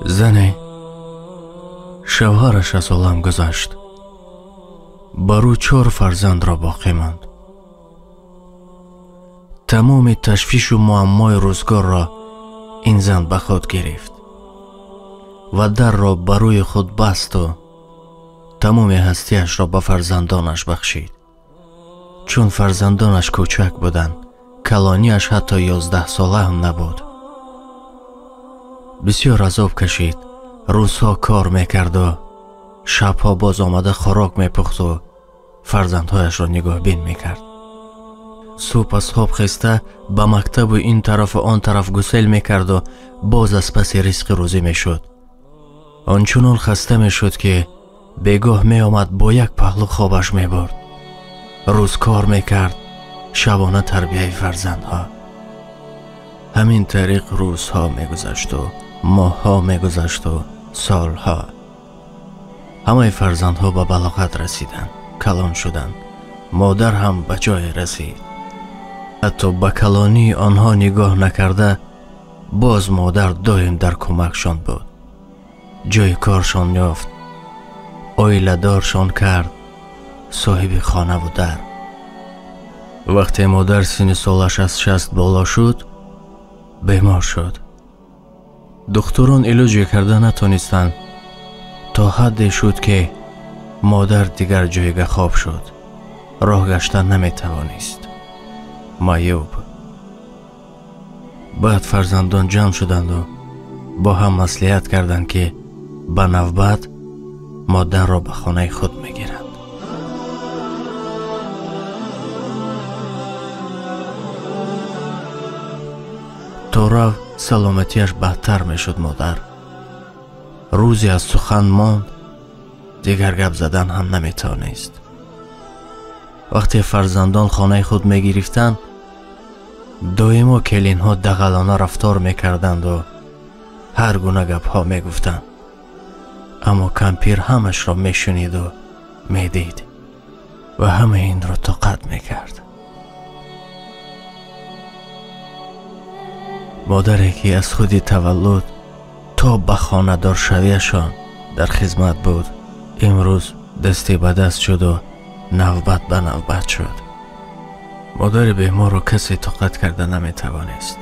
Зане шавҳараш аз олам гузашт. Бар ӯ 4 фарзандро боқӣ монд. Тамоми ташвишу муаммои рӯзгорро ин зан ба худ гирифт ва дарро ба рӯи худ басту тамоми ҳастиашро ба фарзандонаш бахшид. Чун фарзандонаш кӯчак буданд, калонияш ҳатто 11 сола ҳам набуд. Бисёр азоб кашид. Рӯзҳо кор мекарду шабҳо боз омада хӯрок мепухту фарзандҳояшро нигоҳбин мекард. Субҳ аз хоб хеста ба мактабу ин тарафу он тараф гусел мекарду боз аз паси ризқи рӯзӣ мешуд. Ончунон хаста мешуд, ки бегоҳ меомад бо як паҳлӯ хобаш мебурд. Рӯз кор мекард, шабона тарбияи фарзандҳо. Ҳамин тариқ рӯзҳо мегузашту моҳҳо мегузашту солҳо. Ҳамаи фарзандҳо ба балоғат расиданд, калон шуданд. Модар ҳам ба ҷое расид. Ҳатто ба калонии онҳо нигоҳ накарда, боз модар доим дар кӯмакшон буд. Ҷои коршон ёфт, оиладоршон кард, соҳиби хонаву дар. Вақте модар синни солаш аз 60 боло шуд, бемор шуд. Духтурон илоҷе карда натонистанд. То ҳадде шуд, ки модар дигар ҷойга хоб шуд. Роҳ гаштан наметавонист. Маъюб. Баъд фарзандон ҷамъ шуданду бо ҳам маслиҳат карданд, ки ба навбат модарро ба хонаи худ мегиранд. То рав саломатиаш бадтар мешуд модар. Рӯзе аз сухан монд, дигар гап задан ҳам наметавонист. Вақте фарзандон хонаи худ мегирифтанд, доимо келинҳо дағалона рафтор мекарданду ҳар гуна гапҳо мегуфтанд. Аммо кампир ҳамашро мешуниду медид ва ҳамаи инро тоқат мекард. Модаре ки аз худи таваллуд то ба хонадоршавиашон дар хизмат буд, имрӯз дасте ба даст шуду навбат ба навбат шуд. Модари беморро касе тоқат карда наметавонист.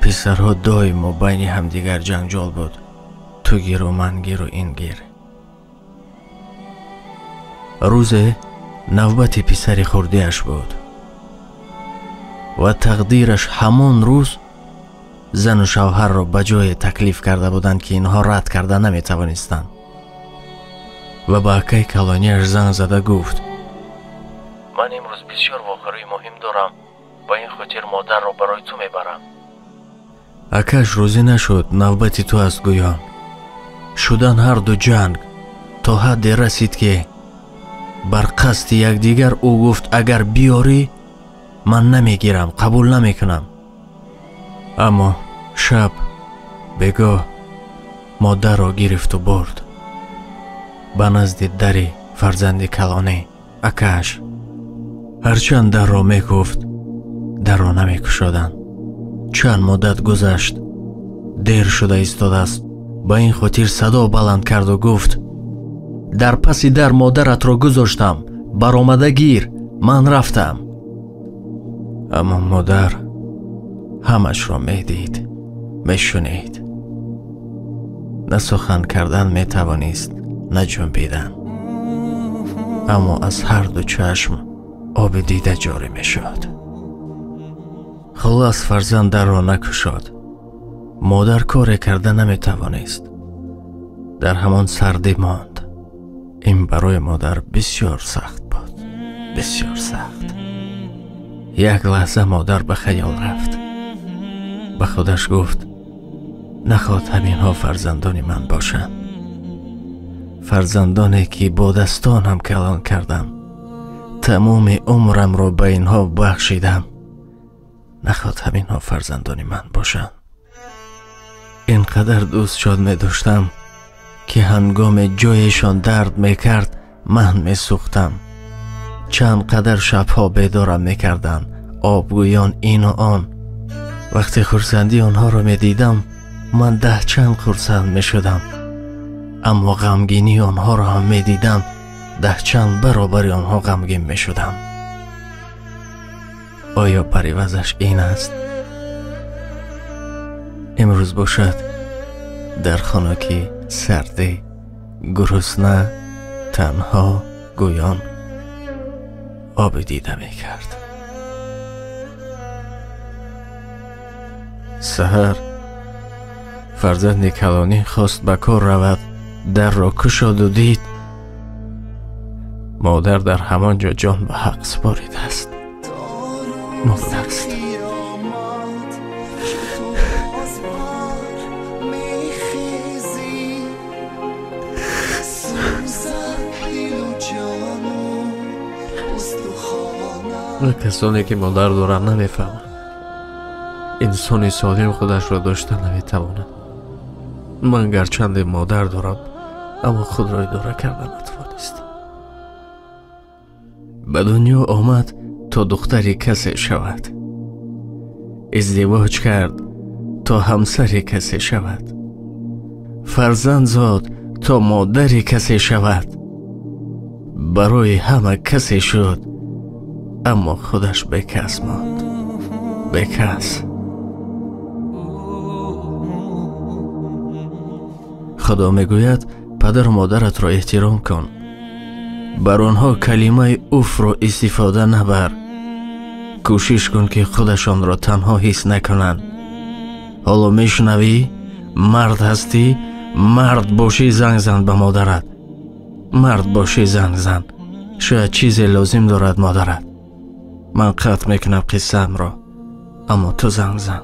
Писарҳо доимо байни ҳамдигар ҷанҷол буд. Ту гиру ман гиру ин гир. Рӯзе навбати писари хурдиаш буд ва тақдираш ҳамон рӯз зану шавҳарро ба ҷое таклиф карда буданд, ки инҳо рад карда наметавонистанд. Ва ба акаи калонияш занг зада гуфт: ман имрӯз бисёр вохӯрии муҳим дорам, ба ин хотир модарро барои ту мебарам. Акаш розӣ нашуд, навбати ту аст гӯён. Шудан ҳарду ҷанг то ҳадде расид, ки бар қасди якдигар ӯ гуфт: агар биёрӣ ман намегирам, қабул намекунам. Аммо шаб бегоҳ модарро гирифту бурд ба назди дари фарзанди калонӣ акааш. Ҳарчанд дарро мекуфт, дарро намекушоданд. Чанд муддат гузашт, дер шуда истодааст. Ба ин хотир садо баланд карду гуфт: дар паси дар модаратро гузоштам, баромада гир, ман рафтам. Аммо модар ҳамашро медид, мешунид. На сухан кардан метавонист, на ҷунбидан. Аммо аз ҳар ду чашм оби дида ҷорӣ мешуд. Хулос фарзанд дарро накушод. Модар коре карда наметавонист. Дар ҳамон сардӣ монд. Ин барои модар бисёр сахт буд, бисёр сахт. Як лаҳза модар ба хаёл рафт. Ба худаш гуфт: нахоҳад ҳаминҳо фарзандони ман бошанд, фарзандоне ки бо дастонам калон кардам, тамоми умрамро ба инҳо бахшидам. Нахоҳад ҳаминҳо фарзандони ман бошанд. Ин қадар дӯстшон медоштам, ки ҳангоме ҷоешон дард мекард, ман месӯхтам. Чанд қадар шабҳо бедорам мекарданд, обгӯён ину он. Вақте хурсандии онҳоро медидам, Ман 10 чанд хурсанд мешудам, аммо ғамгинии онҳоро ҳам медидам, 10 чанд баробари онҳо ғамгин мешудам. Оё паривазаш ин аст? Имрӯз бошад дар хона ки сардӣ, гурусна, танҳо, гӯён оби дида мекард. Саҳар фарзанди калонӣ хост ба кор равад, дарро кушоду дид модар дар ҳамон ҷо ҷон ба ҳақ супоридааст, мурдааст. Ва касоне ки модар доранд намефаҳманд. Инсони солим худашро дошта наметавонад. Ман гарчанде модар дорам, аммо худро идора карда натавонистам. Ба дунё омад то духтари касе шавад, издивоҷ кард то ҳамсари касе шавад, фарзанд зод то модари касе шавад, барои ҳама касе шуд, аммо худаш бекас монд, бекас. Худо мегӯяд падару модаратро эҳтиром кун, бар онҳо калимаи уфро истифода набар, кӯшиш кун ки худашонро танҳо ҳис накунанд. Ҳоло мешунавӣ? Мард ҳастӣ, мард бошӣ занг зан ба модарат, мард бошӣ занг зан, шояд чизе лозим дорад модарат. Ман қатъ мекунам қиссаамро, аммо ту занг зан.